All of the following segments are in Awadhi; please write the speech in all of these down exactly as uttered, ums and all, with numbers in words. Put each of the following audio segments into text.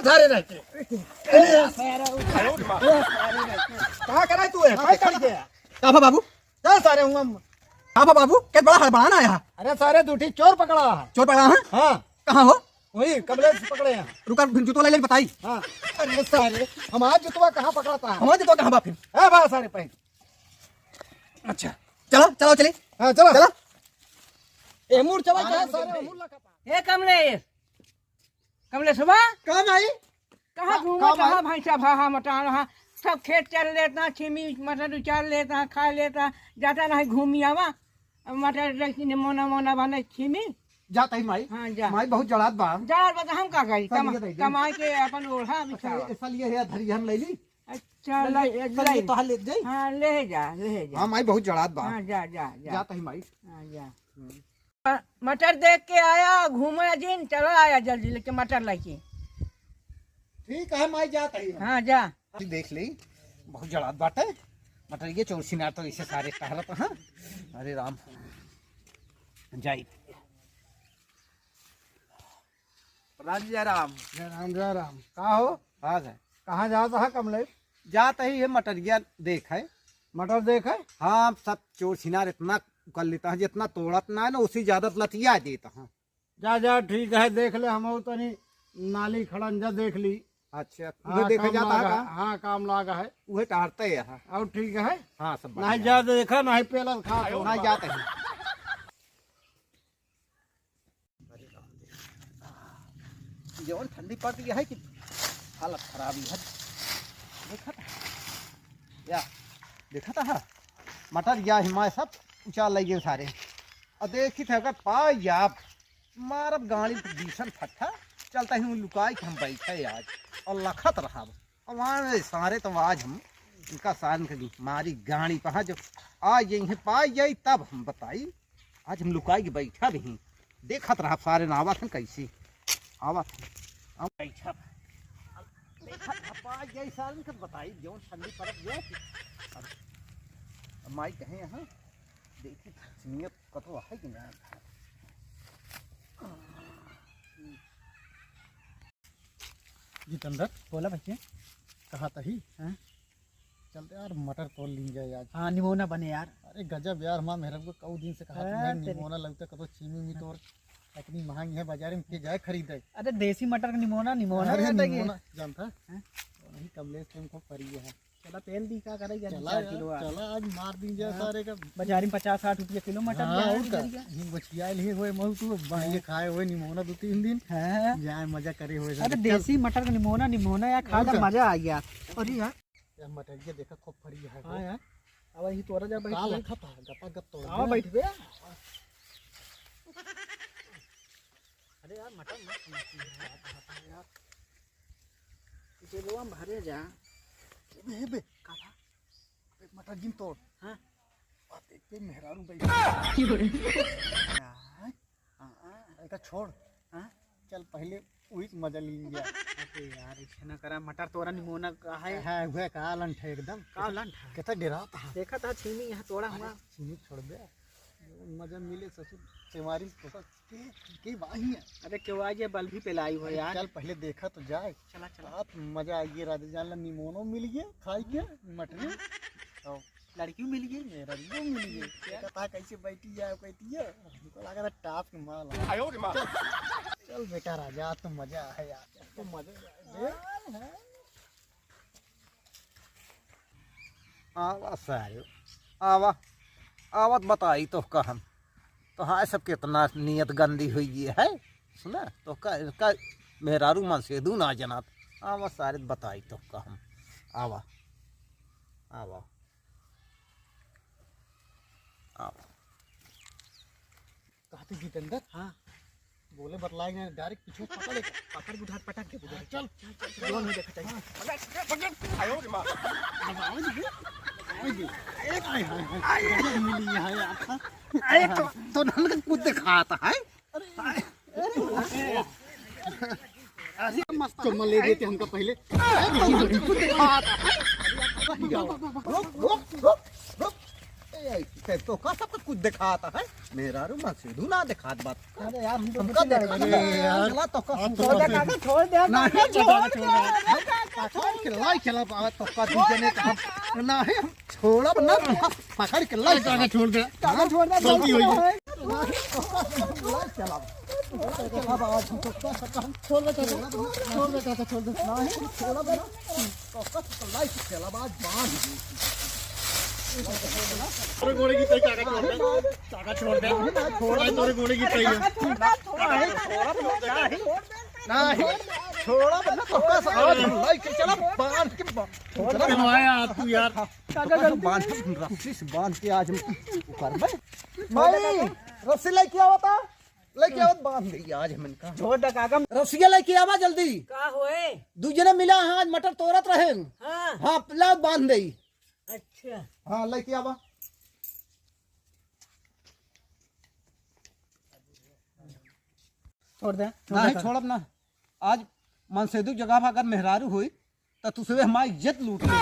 सारे नहीं के। कहाँ करे तू है? कहाँ कर गया? का भा बाबू? जा सारे हुआ। का भा बाबू? के बड़ा हड़बड़ाना आया? अरे सारे, दूठी चोर पकड़ा है। चोर पकड़ा है? हाँ। कहाँ हो? वही कमलेश पकड़े हैं। रुका, फिर जूतवा ले ले, बताई। हाँ। अरे सारे, हमारा जूतवा कहाँ पकड़ता है? हमारा जूतवा कहाँ बा फिर? ए बा सारे पहन। अच्छा, चलो, चलो, चली। हाँ, चलो। चलो। ए मुड़ चला, हाँ, क्या सारे मुड़ लगा। ए कमलेश, कमलेशवा। का माई? कहाँ का, घूमत का माई? रहा भैंसा भाहा मटान रहा, सब खेत चल लेता, छिमी मटर उचार लेता, खा लेता, जाता नहीं घूमी आवा, मटर रखी ने मोना मोना बने छिमी। जात ही माई। हाँ, जा। माई बहुत जड़ात बा। जड़ात बा तो हम का करी? चल, कमा-, ये दे दे। कमाई के अपन ओढ़ा अच्छा, बिछावा। ये साल ये है धरी हम ले ली। अच्छा, ले ले, ले, चल, ये ले। तो हाल ले जाई। हाँ, ले जा, ले जा। हाँ, माई बहुत जड़ात बा। हाँ, जा, जा, जा। जात ही माई। हाँ, जा। हम्म। मटर देख के आया, घूमे जिन, चला आया जल्दी लेके मटर लेके। ठीक है, माई जात ही। हाँ, जा। देख ली, बहुत जड़ात बाटे। मटर ये चोर सिनार तो इसे सारे टहरत, हाँ। अरे राम, जाई। प्रधान जी, जय राम। जय राम, जय राम। का हो? हाँ सर। कहाँ जात है कमलेश? जात ही है मटरिया देख है। मटर देख है? हाँ, सब चोर सिनार इतना कर लेता है, जितना तोड़त ना है ना, उसी ज्यादा लतिया देता है। जा, जा, ठीक है, देख ले, हम तनी नाली खड़न जा देख ली। अच्छा, हाँ, उहे देखा काम जाता है लागा, का? हाँ, काम लागा है। उहे टहरते है। और ठीक है? हाँ, सब नहीं बढ़िया जा है। देखा, नहीं पेला खा तो। नहीं जाते हैं। जवन ठंडी पड़ गई है कि हालत खराब ही है। देखा था? या, देखा था, हाँ? मटर या हिमाय सब उचार लइ गए सारे। और देखी थे अगर पाई आप, मारब गाड़ी तो भीषण फट्ठा, चलता ही लुकाई के हम बैठे आज और लखत रहब। अब आए सारे तो आज हम इनका सारन के मारी गाड़ी पहा जो आ यहीं पाई जाई तब हम बताई। आज हम लुकाई के बैठा भी, देखत रहब सारे ना आवत हैं कैसे आवत हैं। हम बैठा देखत रहब, पाई जाई सारन के बताई जौन ठंडी परत गया। अब, अब माई कहे यहाँ देखी नियत कतो है कि ना। जितेंद्र, बोला भैया। कहा तही? हाँ? चलते यार, मटर तोड़ लीन जाए आज। हाँ, निमोना बने यार। अरे गजब यार, हमार मेहरब को कऊ दिन से कहा हाँ, तुमने तेरे निमोना लगता, कतो छीमी मी तोड़। इतनी महंगी है बाजार में, के जाए खरीदे? अरे देसी मटर का निमोना, निमोना अरे रहता ये। निमोना जानता है? हाँ? वही कमलेश तुमको परी है। चला तेल दी का करे, जल्दी चला चार यार, किलो आ। चला आज मार दी जाए हाँ। सारे का। बाजारी में पचास साठ रुपया किलो मटर हाँ, ले आए और का? इधर का। ये बचिया लिए हुए महू तू, बाहर ये खाए हुए निमोना दो तीन दिन। हाँ। जाए मजा करे हुए अरे सारे। चल। देसी मटर का निमोना, निमोना यार, खा और के का? मजा आ गया। अरे यार। यार मटर ये देखा खूब फरी है हाँ वो। यार। अब यही तोरा जा बैठ का के। लखा था, गपा गप तोड़ आवा दे। बैठ बे। अरे यार मटर मत समझती है यार, कहा था यार। जेबवा में भरे जा। अबे, अबे। का था? अबे, मटर जिन तोड़। हाँ। आ, देख पे मेहरारू बैठी। हाँ, हाँ, हाँ। एका छोड़। हाँ। चल, पहले वही से मजा ली लिया। अबे यार, ऐसे ना करा, मटर तोरा निमोना का है। हाँ, वह का लंठ है एकदम। का लंठ है? कितना डराता है। देखा था, छीमी यहाँ तोड़ा हुआ। अरे, छीमी छोड़ दे। मजा मिले ससुर, सेवारी में तो के, के बाही है? अरे केहू आ गया, बल्ब ही पे लाई हो अरे यार। चल पहले देखा तो जाए। चला, चला। आप मजा आ गया राधे जान ला, निमोनो मिल गया खाई के, मटरी। और लड़की मिल गई। ये लड़की मिल गई। क्या पता कैसे बैठी जाए, कहती है। हमको लगा था टाप के माल है। आयो रे माँ। चल, चल बेटा राजा, तो मजा है यार। तो मजा आए। आवा सारे, आवा, आवत बताई तोहका हम। तो हाय सब कितना नियत गंदी हुई गई है। सुना, तोहका, इनका मेहरारू मन से दू ना जनात। आवा सारे बताई तोहका हम। आवा, आवा, आवा। कहते जितेंद्र, हाँ। बोले बतलाए ना, direct पीछे पकड़ ले। पकड़ के उठा, पटक दे, उठा। चल, चल, चल, चल। जोर में देखा चाहिए। पकड़, पकड़, पकड़। आयो रे माँ। अब आओ जी, आओ जी। एक, आय, हाय, हाय। गजब मिली है यार। अरे तो, तो नल का कुछ दिखाता है। अरे, अरे, अरे, मस्त चुम्मा ले देते हमका पहले। कुछ दिखाता है। रुक, रुक, रुक, रुक। ए, ए, तो का सब कुछ दिखाता है? मेहरारू मन से दू ना दिखात बात। अरे यार, हम तो हमका कुछ देख नहीं लड़की करते। अरे यार, चला तो का आप तो छोड़ दे, काका, छोड़ दे, नहीं, काका, छोड़ दे, काका, पकड़ के लाई चला बाबा, तो का दू जने का हम, नहीं, हम छोड़ब ना, पकड़ के लाई काका, छोड़ दे। काका, छोड़ दे, गलती होई है। लाई चला, लाई चला बाबा, हम तो का हम छोड़ दे, काका, छोड़ दे, काका, छोड़ दे। नहीं, छोड़ब ना। तोरे गोड़े की तई काका छोड़ दे, काका छोड़ दे, छोड़ दे, तोरे गोड़े की तई है। नहीं, छोड़ा बना तो बस आज हम लाई के चला बांध के बा-, छोड़ दे। चलवाया तू यार। काका गलती बांध, रस्सी से बांध के आज हम करबे। भाई, रस्सी लेके आवता। लेके आवत बांध देई आज हम इनका। छोड़ दे काका। रसिया लेके आवा जल्दी। का होए? दू जने मिला हाँ, आज मटर तोड़त रहे। हाँ। हाँ, लाओ बांध देई। अच्छा। हाँ, लेके आवा। छोड़ दे, छोड़ नहीं दे। छोड़ब ना। आज मनसेदू जगह पर अगर मेहरारू होई, त तू सुबह हमारी इज्जत लूट ले।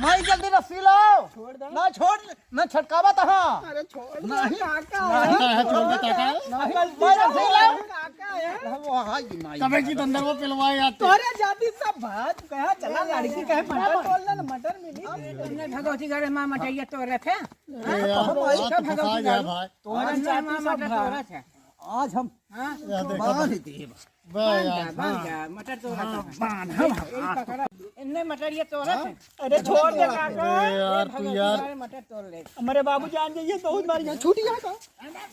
माई जल्दी रस्सी लाओ। छोड़ दे। ना छोड़, ना छटकावा तहाँ। अरे छोड़ दे, नहीं। काका नहीं। है। छोड़ दे, काका है। नहीं, माई रस्सी लाओ। काका है। वो हाँ, ये माई। कबे की अंदर वो पिलवाए आते। तोरे जाति सब भात कहा चला लड़की कहे मटर तोड़ ले ना, मटर मिली। तुमने भगवती घर माँ मटैया तोड़ रखे। अरे यार, हाँ, बात तो फंसा गया भाई। तोरे जाति सब भात। आज हम हाँ? यार, देखो बांध तो। देब। बा बांध यार, जा, बांध हाँ। जा, मटर तोड़त हाँ, है। बांध, ए, हाँ, ए, हाँ। पकड़ा। इन्ने मटर ये तोड़त हाँ? है। अरे छोड़ दे काका। अरे यार, ए तू भगवान, यार। तुम्हारे मटर तोड़ ले। हमारे बाबू जान जाइए, बहुत मार गया, छूट गया था।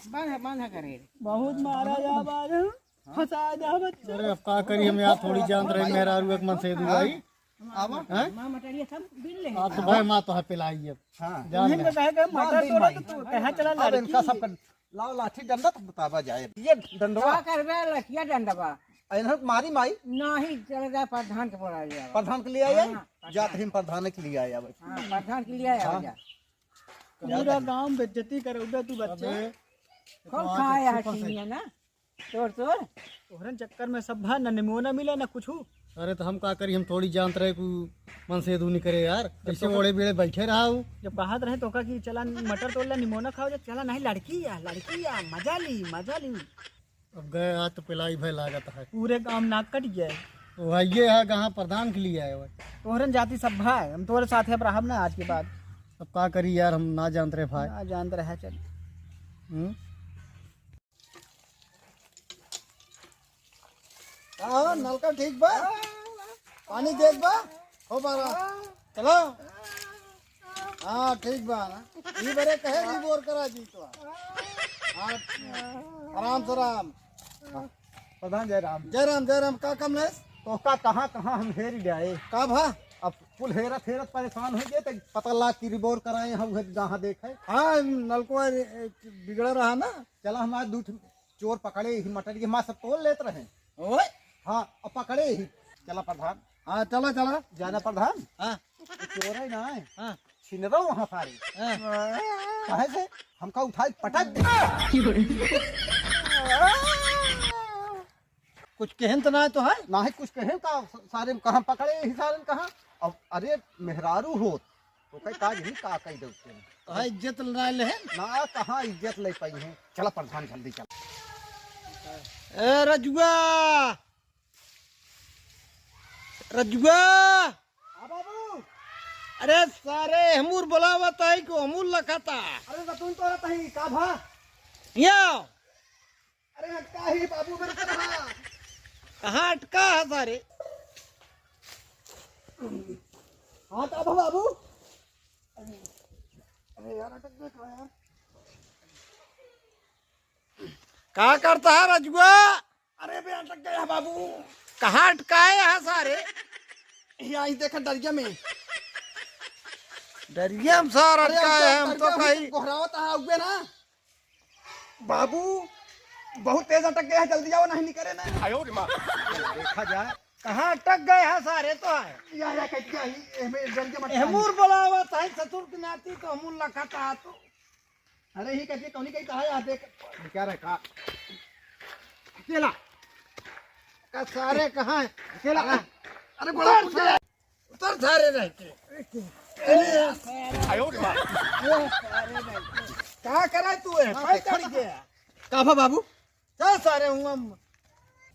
बांध, बांध करे। बहुत मारा जा बाबू, फंसा जा बच्चा। अरे अब का करी हम यार, थोड़ी जान रहे मेहरारू एक मन से दुआई। आवा। हैं? माँ मटरिया सब बिन ले। आप तो भाई माँ तो है पिलाई अब। हाँ। जान इन्हें ले। तो कहे के मार मटर दी तोड़ा माई। तो तू कहाँ चला अब लड़की? इनका सब लाओ लाठी डंडा तो बतावा जाए। ये डंडवा। का करबे लठिया डंडवा? इन्हें मारी माई। नहीं, चले जाए प्रधान के बोला जाए। प्रधान के लिए आए? हाँ, प्रधान। जात ही प्रधान के लिए आए अब। हाँ, प्रधान के लिए आए हाँ। जा। पूरा गांव बेइज्जती करौबे तू बच्चा। अबे, खूब तो खाया है चुप से। चीनिया ना। तोड़, तोड़। तोहरन चक्कर में सब भा, न निमोना मिले, न कुछू। अरे तो हम का करी, हम थोड़ी जानत रहे कि मन से दूनी करे यार। जब कैसे तो ओड़े बेड़े बैठे रहा हूँ। जब कहत रहे तो का कि चला मटर तोड़ ले, निमोना खाओ, जब चला नहीं लड़की आ, लड़की आ, मजा ली, मजा ली। अब गए आज तो पिलाई भय लागत है। पूरे गांव नाक कट गया है। तो भाई ये है कहाँ प्रधान के लिए आए हुए। तोहरन जाति सब भा है, हम तोहरे साथ अब रहब ना आज के बाद। अब का करी यार, हम ना जानत रहे भाई। ना जानत रहे, चल। हम्म? हाँ, नलका ठीक बा? पानी देत बा? हो बारा। चलो। हाँ, ठीक बा ना। ई बरे कहे री बोर करा जी तो। हाँ, आराम से राम। हाँ, प्रधान जय राम। जय राम, जय राम। का कमलेश? तो का कहाँ, कहाँ हम हेर जाए? का भा? अब कुल हेरत, हेरत परेशान हो गए, तो पता लाग कि रिबोर कराए, हम उहे जहाँ देखे। हाँ, नलको बिगड़ा रहा ना। चला, हमारे दू ठो चोर पकड़े ही, मटर के माँ सब तोड़ लेत रहे। ओए। हाँ, अब पकड़े ही। चला प्रधान। हाँ, चला, चला। जाना प्रधान? हाँ। चोर है ना है? हाँ। छिन रहो वहाँ सारे। हाँ। कहे से हमका उठाई पटक दे। कुछ कहन तो ना तो है? ना है कुछ कहन का, सारे में कहाँ पकड़े ही सारे में कहाँ? अब अरे मेहरारू होत, तो कई काज नहीं का कई देते हैं। कहाँ इज्जत ना ले हैं? ना कहाँ इज्जत ले पाई हैं। चला प्रधान जल्दी चल। ए रजुआ, रजुआ। हाँ बाबू। अरे सारे हमूर बोलावत है को हमूर लखता। अरे रतुन तो रहता ही का भा? यो। अरे अटका ही बाबू मेरे को रहा। कहाँ अटका है सारे? हाँ का भा बाबू? अरे यार अटक गया कहाँ यार? का करता है रजुआ? अरे बे अटक गया बाबू। कहाँ अटकाए है सारे? यहाँ ही देखा डरिया में। डरिया में सार अरे अटकाए हैं हम तो कहीं। गोहरावत है उगे ना। बाबू बहुत तेज अटक गया है, जल्दी आओ नहीं निकले ना। देखा जाए कहाँ अटक गए हैं सारे तो है। या या कट गया ही एहमे डरिया मत। हमूर बोलावत है ससुर के नाती तो हमूर लखता तो। अरे ही कथी कौनी कही कहा यार देख। क्या रे का? अकेला। का सारे कहाँ है? अकेला। अरे बड़ा उठ गया। तर सारे रहते। ए, सारे। ए, सारे रहते। का करे तू है? हाँ, पैसा देखो। गया। का भा बाबू? चल सारे हुआ।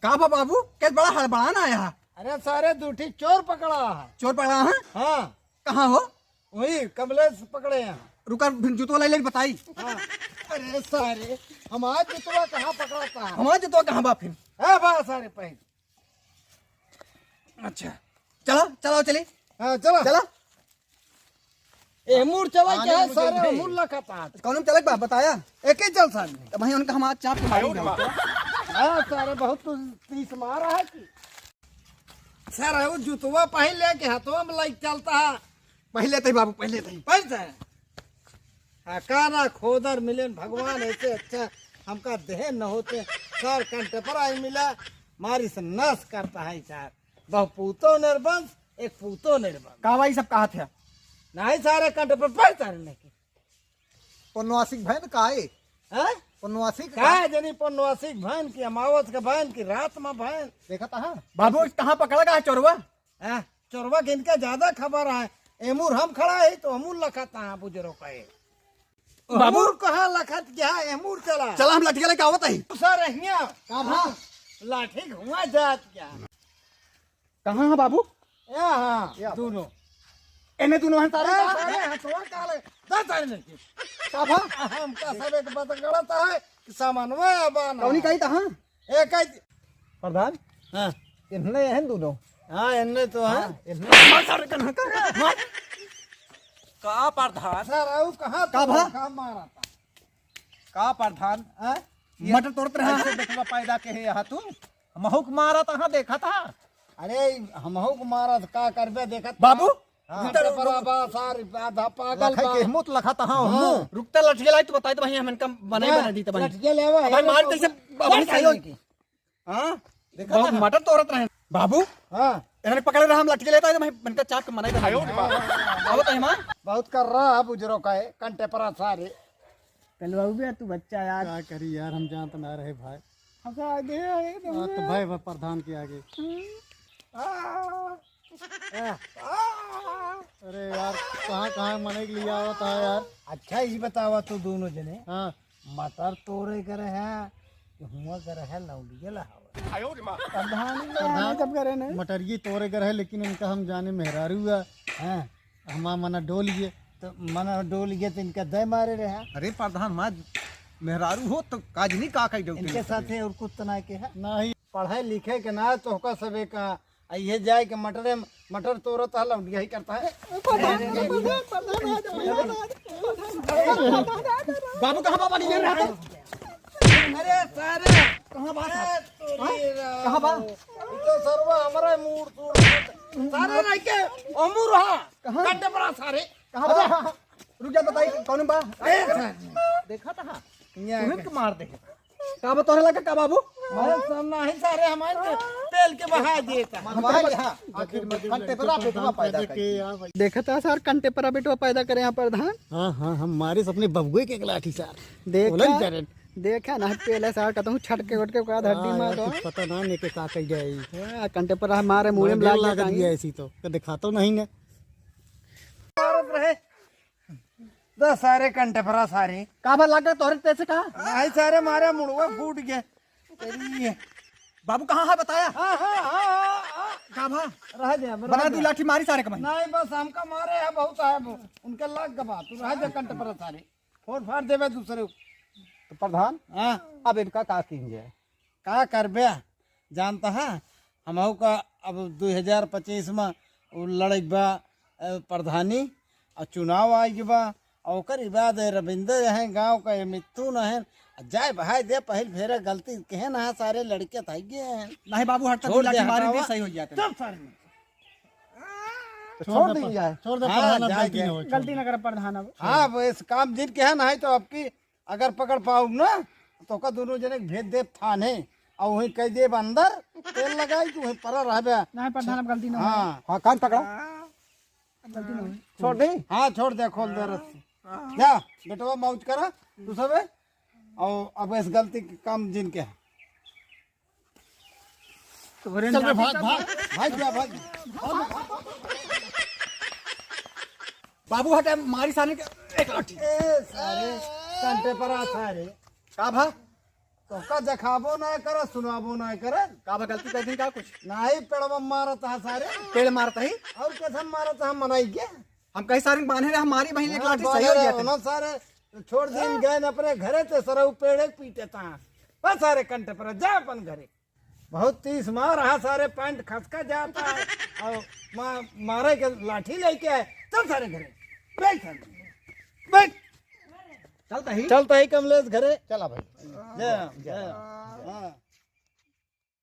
का भा बाबू? के बड़ा हड़बड़ाना आया है? अरे सारे दूठी चोर पकड़ा है। चोर पकड़ा है? हाँ। कहाँ हो? वही कमलेश पकड़े हैं। रुका, फिर जुतवा ले ले बताई। हाँ। अरे सारे, हमार जुतवा कहाँ पकड़ता है? हमार जुतवा कहाँ बा फिर? है बा सारे पहले। अच्छा, चला, चला, चली। हाँ, चला। चला। ए, मुड़ चला आने क्या है मुझे सारे? नहीं। मुड़ लखत आज। कौन में चलक बा, बताया? एक ही चल सारे। तो भाई उनका हम आज चाप के मारी जाओ। हाँ, सारे बहुत तू तीस मारा है कि? सारे वो जुतवा पहन ले के हाथवा में लाइक चलता है। पहले तो ही बाबू, पहले तो ही। पहले तो है। आ, का ना खोदर मिलेन भगवान, ऐसे अच्छा हमका देह न होते। सर कंटे पर आई मिला, मारी से नाश करता है सर। बहु पूतो निर्बंस, एक पूतो निर्बंस। का भाई सब कहा थे? नहीं सारे कंटे पर पैसा नहीं। पनवासिक भैन का है? हैं? पनवासिक का का? है जनी पनवासिक भैन की, अमावस के भैन की, रात में भैन। देखा था, हाँ? बाबू, कहाँ पकड़ा का है चोरवा? हैं? चोरवा के इनका ज्यादा खबर है। एमूर हम खड़ा है तो हमूर लखत है बुजुर्ग का है। बाबू। एमूर कहाँ लखत क्या है? एमूर चला। चला हम लठिया लेके आवत ही। सर हिया। का भा? लाठी घुमा जात क्या? कहाँ है बाबू? यहाँ, यहाँ। दोनों। एने दोनों हैं सारे ए, का? सारे हैं, तोर का ले? दस सारे नहीं। का भा? हमका सब एक बात गलत है कि सामानवा बाना। कौनी कही तहाँ? एक ही। प्रधान? हाँ। इन्हने हैं दोनों। हाँ, इन्हने तो हैं। हाँ, इन्हने। मार सारे कन्हा का, मार। का प्रधान? सर, आओ, कहाँ का तो भा? कहाँ मारा था? का प्रधान? हाँ? मटर तोड़त रहा। ऐसे बेटवा पैदा के है यहाँ तू? हमहू के मारा तहाँ देखा था। अरे, हमहू के मारा था, का करबे देखत बाबू, हाँ। इधर रुक। बराबर सार, आधा पागल लखाई बा। के हिम्मत लखा तहाँ हाँ। हमहू। रुकता लठिया लाई तो बताई तो भाई हमन का बनाई हाँ, बना दी तो भाई। लठिया ले आवा, भाई मार तो इसे बाबू सही हो। हाँ? देखा बहुत था ना? मटर तोड़त रहे। बाबू, हाँ। इन्होंने पकड़े रहा, हम लठिया लेता है तो भाई इनका चाप के मनाई बना दी। अब तो हिमान। बहुत कर रहा है बुजुर्ग का है, कंटे पर सारे। कल बाबू भी तू बच्चा यार। का करी यार, हम जानत ना रहे भाई। हम तो आगे आए तो हाँ, तो भाई, भाई प्रधान के आगे। आ, आ, आ। अरे यार, कहाँ कहाँ मने के लिए आवत है यार। अच्छा, ये बतावा तू दोनों जने हाँ। मटर तोड़े करे हैं कि हुआ करे है लौंडिया लहावे? प्रधान ही प्रधान, जब करे नहीं। मटरिये तोड़े करे है, लेकिन इनका हम जाने मेहरारू है। हाँ। हमार मना डोल गए। तो मना डोल गए तो इनका दय मारे रहे। अरे प्रधान, माँ मेहरारू हो तो काज नहीं का कही डोल इनके साथे और कुछ तो ना के है। नहीं। पढ़े लिखे के ना तो होका सबे का, आ ये जाए के मटरे, मटर तोड़त है, लौंडिया ही करता है। बाबू कहाँ बाबा नहीं रहा था? अरे सारे कहाँ बात है? तोरी हाँ? राम। कहाँ बा? ये तो सरवा हमारा मूड़ सूड़। सारे नहीं के अमूर हा। कहाँ? कंटे पड़ा सारे। कहाँ बा? रुक जा, बताई, कौन बा? ए, सारे। देखा था? यहाँ तुम्हें के। के मार दे। का बा तोहरे लगे का बाबू? अरे सब नहीं सारे हमारे के तेल के बहा देता। हमारे, हाँ, आखिर में कंटे पर आप बेटवा पैदा कर। देखा था सर, कंटे पर बेटवा पैदा करे हैं प्रधान। हाँ, हाँ, हम मारे अपने बबुए के एक लाठी सर। देखा, बोलन करंट। देखा ना, पहले सर कहता हूँ छटके उटके का हड्डी हाँ, मार यार, दो। कुछ पता ना नहीं के का कही जाए। हाँ, कंटे पर हमारे मुँह में बड़ा लाग लागत गया भी है। ऐसी तो, तो दिखा तो नहीं ने। मारत रहे। दस सारे कंटेपरा सारे। का भा लाग तोहरे पैसे का? नहीं सारे, मारे मुड़वा फूट गया। तेरी ये। बाबू कहाँ है बताया? हाँ, हाँ, हाँ, हाँ, हाँ। का भा? रह जा, बना रह दू जा। लाठी मारी सारे कमाई। नहीं, बस हमका मारे है, बहुत है वो। उनके लाग गबा, तू रह जा कंटेपरा सारे। फोड़ फाड़ देबे दूसरे। तो प्रधान, हाँ। अब इनका का कीन जाए? का करबे? जानता है, हमहू का अब दो हजार पच्चीस में उ लड़क बा, अ, प्रधानी, और चुनाव आइग बा, और ओकर बाद रविंदर हैं गाँव का, ये मित्तू न हैं, जाए भाई दे, पहिल फेरे गलती कहे ना, सारे लड़के थाई गए हैं। नहीं बाबू, हट, छोड़ दे, लाठी मारे हटावा। दे, सही हो जाते। चुप सर। तो छोड़ छोड़ दे दी पर-, जाए। छोड़ दे, हाँ, प्रधान, अब जाए, गलती जाए। ना हो, छोड़ गलती दे। ना करे प्रधान अब। हाँ, वो इस काम जिन के है ना, तो आपकी अगर पकड़ पाउब ना, तो का दोनों जने के भेज देब थाने, और वहीं कह देब अंदर, तेल लगाई, तू वहीं पड़ा रहबे। नहीं, प्रधान, अब गलती ना होई। हाँ। हाँ, कान पकड़ा। अब गलती ना होई। छोड़ दे। हाँ, छोड़ दे, खोल दे रस्सी। जा, बेटवा मौज करा, तू सबे, और अब इस गलती के काम जिन के है। तोरे चल बे, नाती भाग, का भाग, भाग जा, भाग। बाबू हटे, मारी सारे के एक लाठी। ए, सारे, कंटे पर आ सारे। का भा? तोका देखाबो ना करे, सुनाबो ना करे। का भा, गलती कर दिन का कुछ? नाही, पेड़वा मारत हा सारे। पेड़ मारत ही? और कसम मारत हा, हम मनाई के? हम कहीं सारे बांधे रहे, हमारी बहिन एक हाँ, लाठी सही हो बांधे गया रहे था। ना सारे, तो छोड़ दिन गए न अपने घरे, तो सरऊ पेड़े पीटे था। बस सारे कंटे पर, जा अपन घरे। बहुत तीस मार हा सारे, पैंट खसका जाता है। और मा-, मारे के लाठी लेके आए, चल सारे घरे। बैठ सारे, बैठ। चलता ही? चलता ही कमलेश घरे। चला भाई। जय राम, जय राम। हाँ।